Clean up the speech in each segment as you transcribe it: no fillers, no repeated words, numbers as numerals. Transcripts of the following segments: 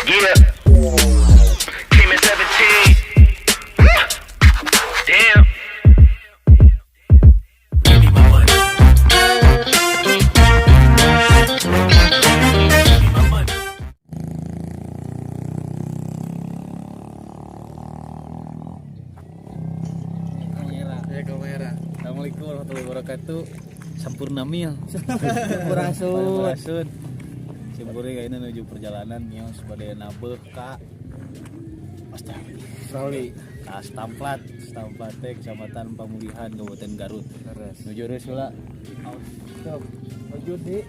Yeah. Came at 17. Damn. Give me my money. Give me my money. Kamera. Ya, kamera. Assalamualaikum warahmatullahi wabarakatuh. Sampurna mil. Sampurasun. Sampurasun. Simkuring ayeuna nuju perjalanan mios bade nabeuh ka Australia. Australia. Ka Stamplat, Stamplat teh Kecamatan Pamulihan, Kabupaten Garut. Terus. Nuju reus heula. Stop. Nuju di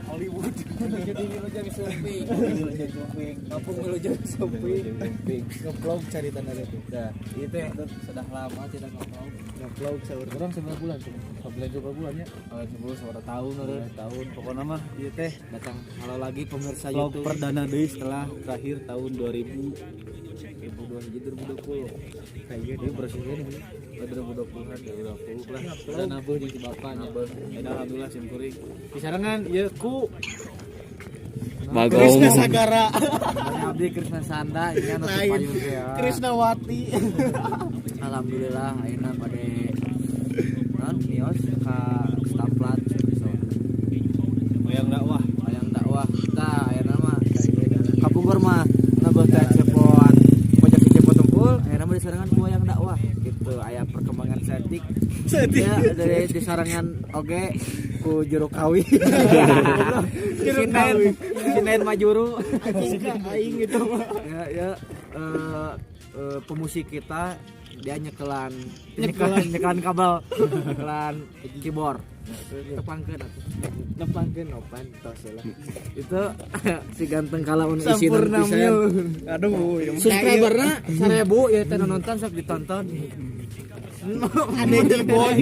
Hollywood. Nuju di Wilujeng Sumping. Wilujeng Sumping. Kampung Wilujeng Sumping. Wilujeng Sumping. Ngevlog cari tanda itu. Dah, Ieu teh sudah lama tidak ngevlog. Ngevlog saur. Kurang seberapa bulan tuh? Sebulan berapa bulan ya? Oh, sebelum seberapa tahun udah. Sebulan tahun pokoknya mah ieu teh Datang halo lagi pemirsa vlog YouTube. Perdana deui setelah terakhir tahun 2000 2020. Kayaknya ini prosesnya nih. 2020-an. 2020 lah. Udah nabeuh jeung si bapaknya. Nabeuh. Ya, alhamdulillah sim kuring. Disarengan ieu ku Bagong. Krisna Sagara. Mana abdi Krisna Sanda ini anu Lain. payun teh ya. Krisnawati. Alhamdulillah ayeuna bade naon mios ka Stamplat Wayang dakwah. Wayang dakwah. Tah, ayeuna mah kapungkur mah nabeuh teh cepot pojok cepot tungkul, ayeuna mah disarengan ku wayang dakwah gitu. Aya perkembangan setik. Ya, dari disarengan oge ku juru kawi. Juru kawi. Sinen majuru. Aing gitu mah. Ya, ya, pemusik kita dia nyekelan nyekelan nyekelan kabel, nyekelan keyboard, tepangkeun atuh, Nepangkeun opan tos lah. Itu si ganteng kalaun isinan Sampurna pisan. mil. Aduh, yang Subscriberna 1000 ya teh, nu nonton sok ditonton. Ada keyboard.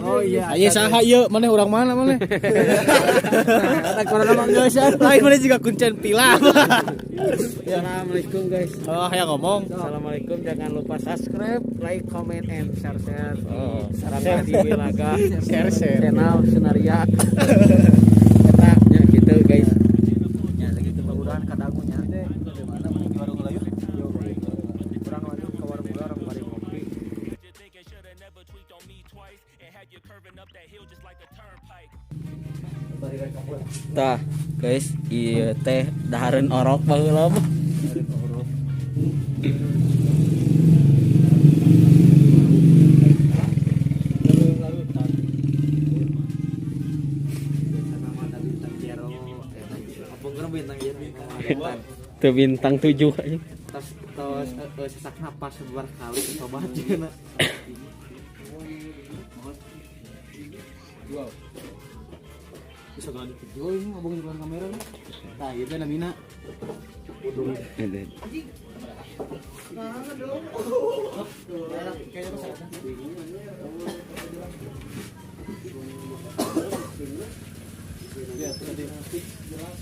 Oh iya. Ayo saha ieu? Maneh urang mana maneh? Kata corona mah geus ya. Lain maneh juga kuncen pila. Assalamualaikum guys. Oh, ya ngomong. Assalamualaikum, jangan lupa subscribe, like, comment, and share share. Oh. Sarana TV Laga Share share. Channel Senaria. Eta nya gitu guys. Ya segitu mudah-mudahan kadagunya. Kurang lanjut ke warung orang bari ngopi. You think I shoulda never tweaked on me twice and had you curving up that hill just like a turnpike. Tah, guys, ieu teh dahareun orok baheula mah. Biasana mah ada bintang jero, kapungkur bintang jero. Teu bintang 7 aja. Tos tos sesak napas sebar kali sobat jeung. Wow. Bisa kalau di video ini ngomongin depan kamera nih. Nah, ieu teh namina. Ini. Kayaknya pas ada. Ya, tadi jelas.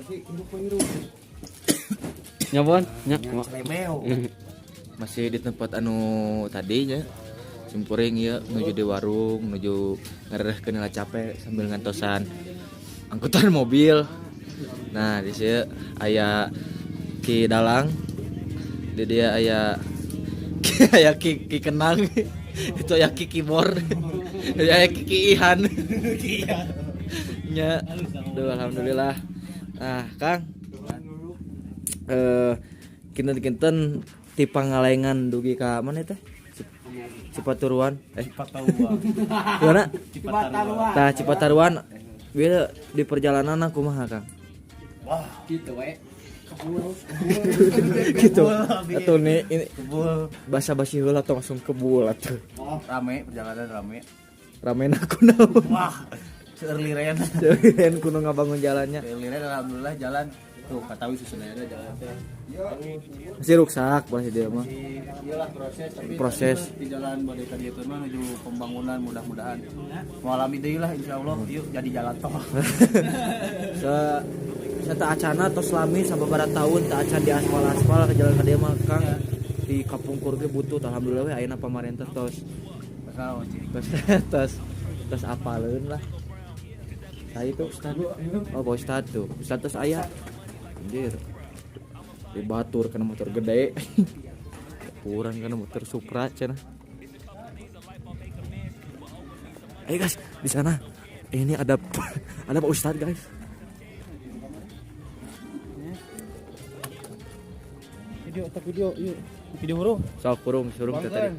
Tapi untuk pengiru. Nyobon, nya. Masih di tempat anu tadi ya, simkuring ya menuju di warung, menuju ngerehkeun heula capek sambil ngantosan angkutan mobil. Nah, di sini aya Ki Dalang, di dia aya aya Ki, Ki Kenang, itu aya Ki Kibor, aya Ki Ki Ihan nya. Duh, alhamdulillah. Nah, Kang, kinten-kinten ti Pangalengan dugi ka mana teh? Cipaturuan. Eh, Cipatawa. mana? Cipataruan. Tah, Cipataruan. Bila di perjalanan kumaha, Kang? Gitu we. Gitu. Atuh nih ini Kebul. basa-basi heula atau langsung kebul atuh. Oh, rame perjalanan rame. Rame aku naon. Wah, seueur liren. Seueur kudu ngabangun jalannya. Seueur liren, alhamdulillah jalan. Tuh, katawi susunanya jalan teh. Masih ruksak masih dia mah. Masih iyalah proses, tapi Proses. Di jalan badai ka dieu mah menuju pembangunan, mudah-mudahan mengalami deui lah insyaallah yuk jadi jalan tol. Se Seta acana tos lami sababaraha tahun tak acan di aspal-aspal ke jalan ka dieu mah, Kang. Di kapungkur ge butut, alhamdulillah we ayeuna pamarentah tos Tahu. tos tos tos apaleun lah. Nah itu Ustad. Oh, Pak Ustad tuh. Ustad terus aya. Anjir. Di batur kana motor gede. Kurang kana motor Supra cenah. Ayo guys, di sana. Ini ada ada Pak Ustad guys. Video tak video, yuk. Video hurung. Sok kurung surung teh tadi.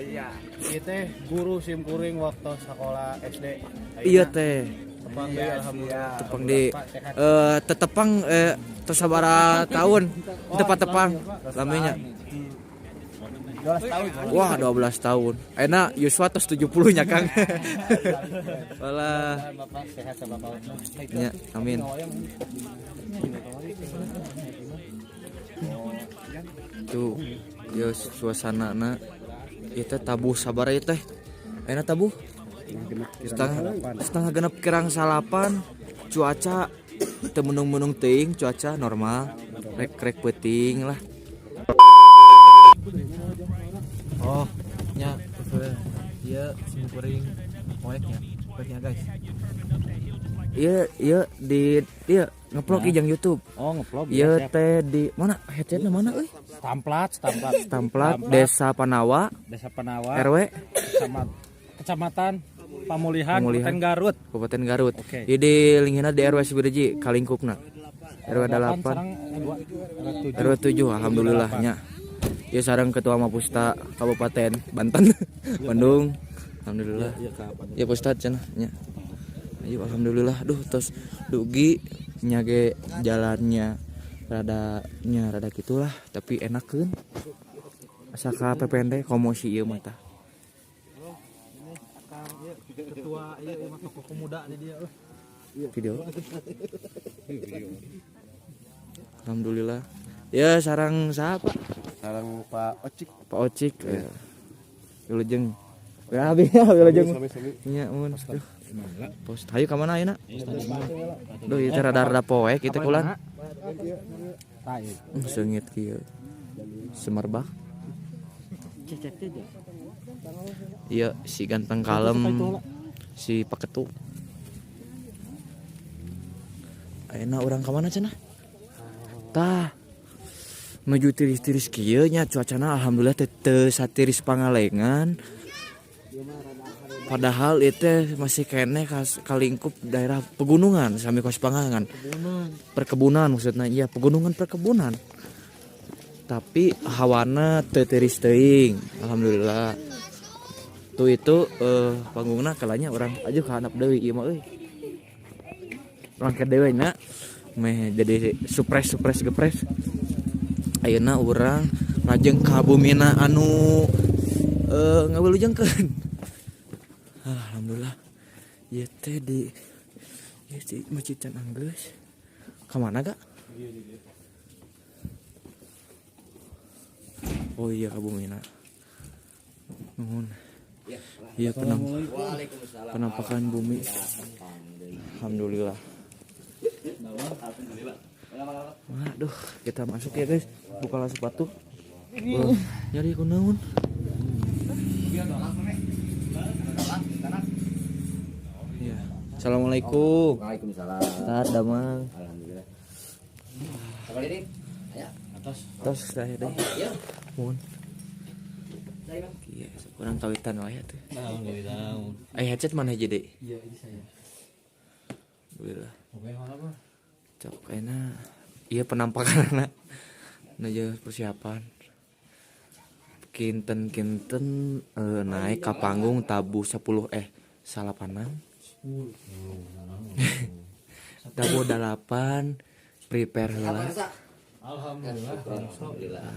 Iya. Ieu teh guru sim kuring waktu sekolah SD. Iya teh. Tepang deui alhamdulillah. Tepang di tetepang tos sabaraha tahun tepat tepang lamanya. 12 tahun. Wah, 12 tahun. Enak Yuswa tos 70 nya Kang. Walah. Bapak sehat sama bapak. Ya, amin. Tuh, ya suasanana ieu teh tabuh sabaraha ieu teh? Enak tabuh? Setengah genep kirang salapan, cuaca teu mendung-mendung teuing, cuaca normal. Rek-rek peuting lah. Oh, nya ieu sim kuring poeknya, poeknya guys. Iya, iya di iya ngevlog nah. Jeung YouTube. Oh, ngevlog. Iya teh di mana? Headsetna mana euy? Stamplat, Stamplat. Stamplat Desa Panawa, Desa Panawa, RW, Kecamatan Pamulihan, Kabupaten Garut. Kabupaten Garut. Oke. Ieu di linghina di RW Sibiriji kalingkupna. RW 8, RW 7 alhamdulillah nya. Ieu sareng Ketua Mapusta Kabupaten Banten, Bandung. Alhamdulillah. Ya Pak Ustad cenah nya. Ayo alhamdulillah duh tos dugi nya ge jalannya rada nya rada gitulah tapi enakeun. Asa ka PPND komo si ieu mah tah. Ketua ieu mah tokoh pemuda di dia lah. Video. Alhamdulillah. Ya sarang siapa? Sarang Pak Ocik. Pak Ocik. Ya. Wilujeng. Ya abi wilujeng. Nya mun. Pos hayu ka mana ayeuna? Duh ieu teh rada-rada poek ieu teh kulan. Seungit kieu. Semerbak. Iya si ganteng kalem si Paketu. Ayeuna urang ka mana cenah? Tah. Menuju tiris-tiris kieu nya cuacana alhamdulillah teh teu satiris pangalengan. Padahal itu masih keneh kalingkup daerah pegunungan sami kos pangangan. Perkebunan maksudnya iya pegunungan perkebunan. Tapi hawana teu tiris teuing alhamdulillah. Tuh itu panggungna kalanya urang aja ka handap deui ieu mah euy. Urang ke deui nya meh jadi supres-supres gepres. Ayeuna urang lajeng ka bumina anu ngawilujengkeun. Alhamdulillah. Ieu teh di ieu di Masjid Can Anggeus. Ka mana ga? Oh iya ka bumina. Nuhun. Iya penampakan bumi. Alhamdulillah. Waduh, kita masuk ya guys. Bukalah sepatu. Wah, nyari kunaon. Iya. Assalamualaikum. Waalaikumsalam. Ustaz damang. Alhamdulillah. Apa ini? Ya. Atas. Tos saya deh. Iya. Mohon. Iya, kurang tawitan wae atuh. Alhamdulillah. Eh headset mana aja deh? Iya, ini saya. Alhamdulillah. Oke, mana apa? Cok kayaknya iya penampakan anak. Nah, persiapan. Kinten-kinten naik ke panggung tabuh 10 salapanan. Tabuh 8 prepare heula. Alhamdulillah.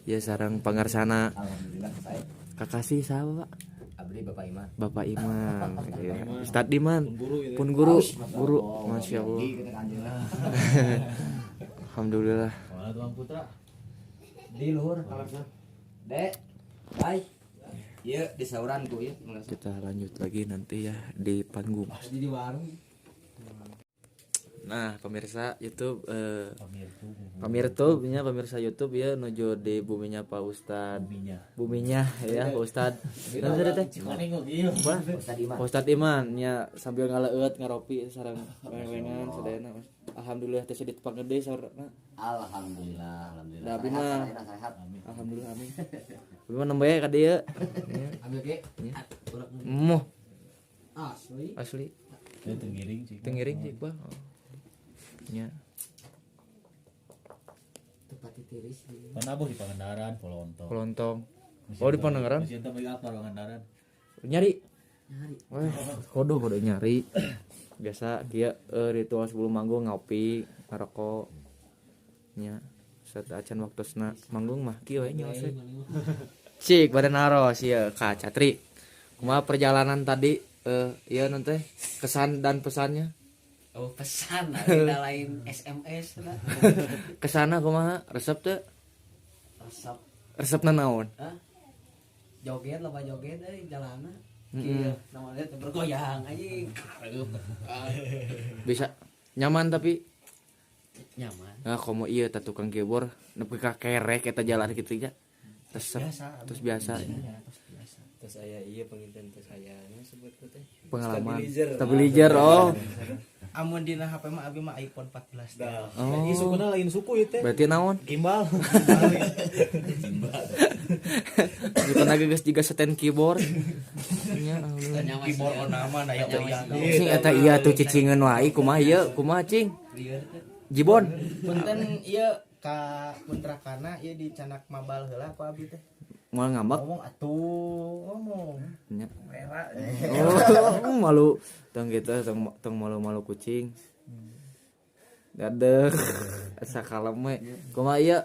Ya sareng pangarsana. Alhamdulillah saya. Kakasih saha, Pak? Abdi Bapak Iman. Bapak Iman. Ya. Ustad Diman. Pun guru, guru. Masya Allah. Alhamdulillah. Mana Tuan Putra? Di luhur kalau Dek. Bye. Iya, di sauran ku ya. Kita lanjut lagi nanti ya di panggung. Di warung. Nah, pemirsa YouTube pamirsa pemirsa YouTube ya nuju di buminya Pak Ustad. Buminya ya Pak Ustad. Nanti teh. Pak Ustad Iman nya sambil ngaleueut ngaropi sareng wengan sadayana. Alhamdulillah teh ditepang gede saurna. Alhamdulillah, alhamdulillah. Da abdi mah alhamdulillah amin. Abdi mah nembe ka dieu. Ambil ge. Moh. Asli. Asli. Tengiring sih. Tengiring sih, Bah. Nya. Tempat tiris. Panabuh di Pangandaran, Polontong. Polontong. Oh di Pangandaran. Masih ente apa Pangandaran? Nyari. Nyari. Wah, kodo nyari. Biasa dia ritual sebelum manggung ngopi, ngarokok. Nya. Saat acan waktosna manggung mah kieu we nya. Cik badan naros ieu ka Catri. Kumaha perjalanan tadi ieu non teh kesan dan pesannya? Oh pesan, ada lain SMS lah. Kesana kumaha resep teu? Resep. Resepna naon? Hah? Joget loba joget euy jalanna. Kieu namanya teh bergoyang anjing. Bisa nyaman tapi nyaman. Nah, komo ieu tah tukang keyboard nepi ka kerek eta jalan kitu nya. Resep terus biasa. Terus aya ieu panginten terus aya sebut teh pengalaman. Stabilizer oh. Amun dina HP mah abi mah iPhone 14 dah. Oh. Ieu sukuna lain suku ieu teh. Berarti naon? Gimbal. Sukuna geus jiga stand keyboard. Nya alhamdulillah. Keyboard onama na ya oyang. Sing eta ieu tuh cicingeun wae kumaha ieu? Kumaha cing? Jibon. Punten ieu ka kontrakana ieu dicanak mabal heula ku abi teh. Moal ngambek? Ngomong atuh, ngomong. Nya. Oh, malu. Tong gitu, tong malu-malu kucing. Dadeh. Asa kalem we. Kumaha ieu?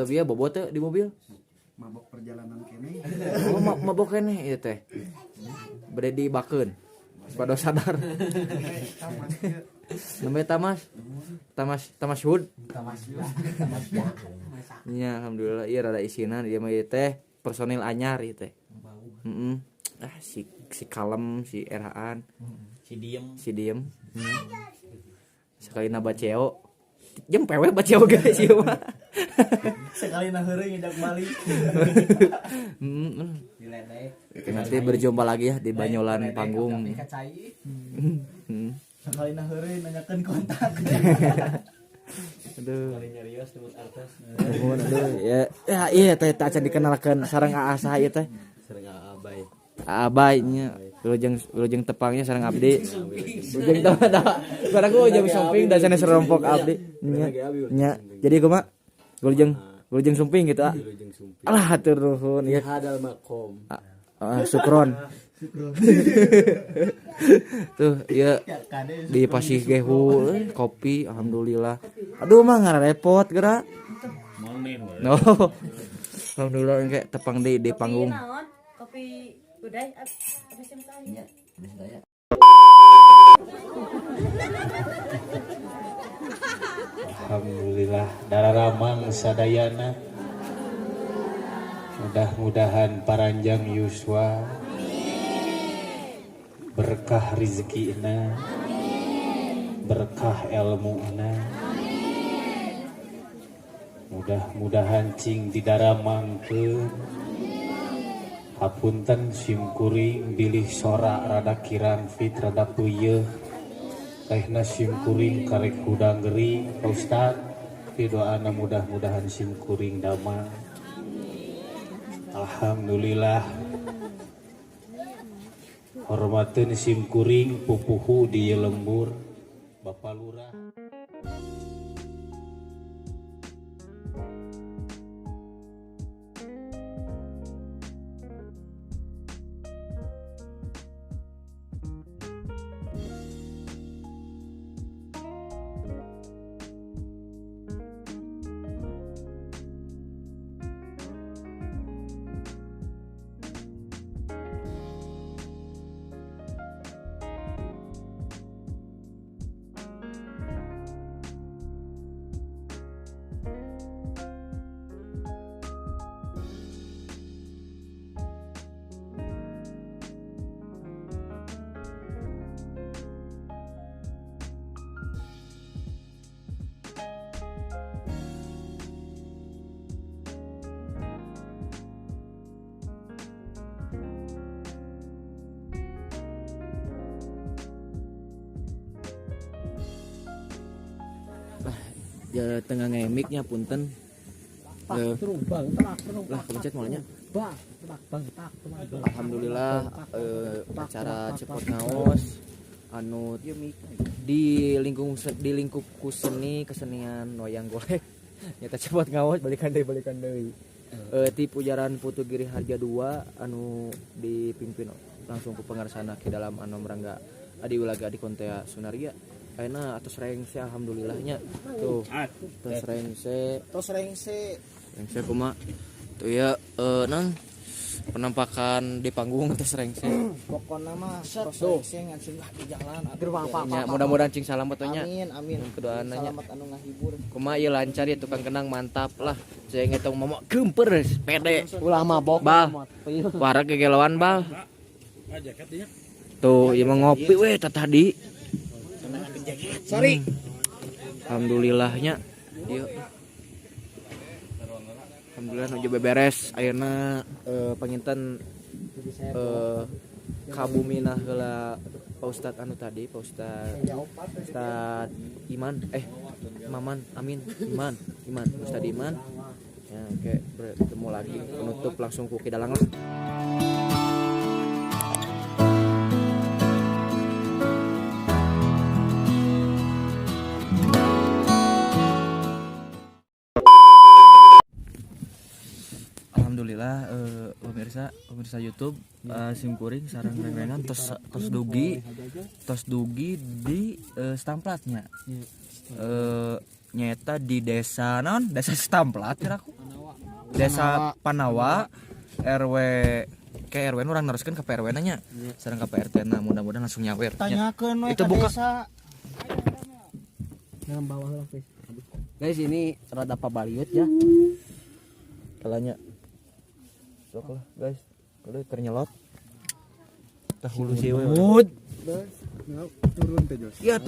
Bieu bobo teh di mobil? Mabok perjalanan keneh. Oh, mabok keneh ieu teh. Bade dibakeun. Pada sadar. Namanya Tamas. Tamas Hud. Tamas. Nya alhamdulillah ieu rada isinan ieu mah ieu teh personil anyar ieu teh. Heeh. Ah si kalem, si eraan, si diem. Si diem. Sekali na baceo. Jeung pewe baceo guys ieu mah. Sekali na heureuy ngejak balik. Heeh. Nanti berjumpa lagi ya di Banyolan panggung. Sekali na heureuy nanyakeun kontak. Aduh. Kali nyarios nyebut artis. Nuhun aduh ya. Ya iya teh teh acan dikenalkeun sareng AA saha ieu teh? Sareng AA Abai. Abai nya. Wilujeng tepangnya sareng abdi. Wilujeng tepang da. Barang wilujeng sumping da sanes rompok abdi. Nya. Nya. Jadi kumaha? Wilujeng sumping gitu ah. Wilujeng sumping. Alah hatur nuhun ieu. Hadal makom. Sukron. Tuh ya di Pasih Gehu kopi alhamdulillah. Aduh mah ngarepot geura. No. Alhamdulillah engke tepang di panggung. Kopi udah habis saya. Alhamdulillah dararamang sadayana. Mudah-mudahan paranjang yuswa. Berkah rizkina, berkah ilmuna. Mudah-mudahan cing didaramangkeun. Hapunten simkuring bilih sora rada kirang fit rada peuyeeh. Tehna simkuring karek hudang gering. Pak Ustad, didoana mudah-mudahan simkuring damang. Alhamdulillah. Hormateun simkuring pupuhu di lembur Bapak Lurah. Lah, ya tengah ngemiknya punten. Lah kepencet mulanya. Alhamdulillah acara cepot ngaos anu di lingkup ku seni kesenian wayang golek nyata cepot ngaos balikan deui. Ti Pujaran Putu Giri Harja 2 anu dipimpin langsung ku pangarsana Ki Dalam Anom Rangga Adi Wilaga di Kontea Sunaria. Ayeuna atos rengse alhamdulillahnya. Tuh. Tos rengse. Tos rengse. Rengse kumaha? Tuh ya non penampakan di panggung tos rengse. Pokona mah tos rengse ngan sungguh di jalan atuh. Nya mudah-mudahan cing salamet nya. Amin amin. Kedoana nya. Salamet anu ngahibur. Kumaha ieu lancar ya tukang kenang mantap lah. Saya ngitung momok gemper pede. Ulah mabok. Bal. Wareg gegeloan bal. Tuh, ieu mah ngopi we tadi. Sorry. Alhamdulillahnya. Ieu. Alhamdulillah nuju beberes ayeuna panginten kabumina heula Pak Ustad anu tadi, Pak Ustad Iman Maman Amin Iman Ustad Iman. Ya, oke, bertemu lagi penutup langsung ku Ki Dalang lah. Alhamdulillah pemirsa YouTube simkuring sareng reng-rengan tos dugi di Stamplatnya. Nyeta di desa non desa Stamplat kira aku. Desa Panawa RW ke RW urang neruskeun ke PRW nya. Sareng ka PRT na mudah-mudahan langsung nyawer. Tanyakeun we itu buka desa. Dalam bawah lah, guys. Ini rada pabaliut ya. Kalanya. Sok lah guys, kalau ternyelot tah hulu sih we. Turun teh Jos. Iya tuh.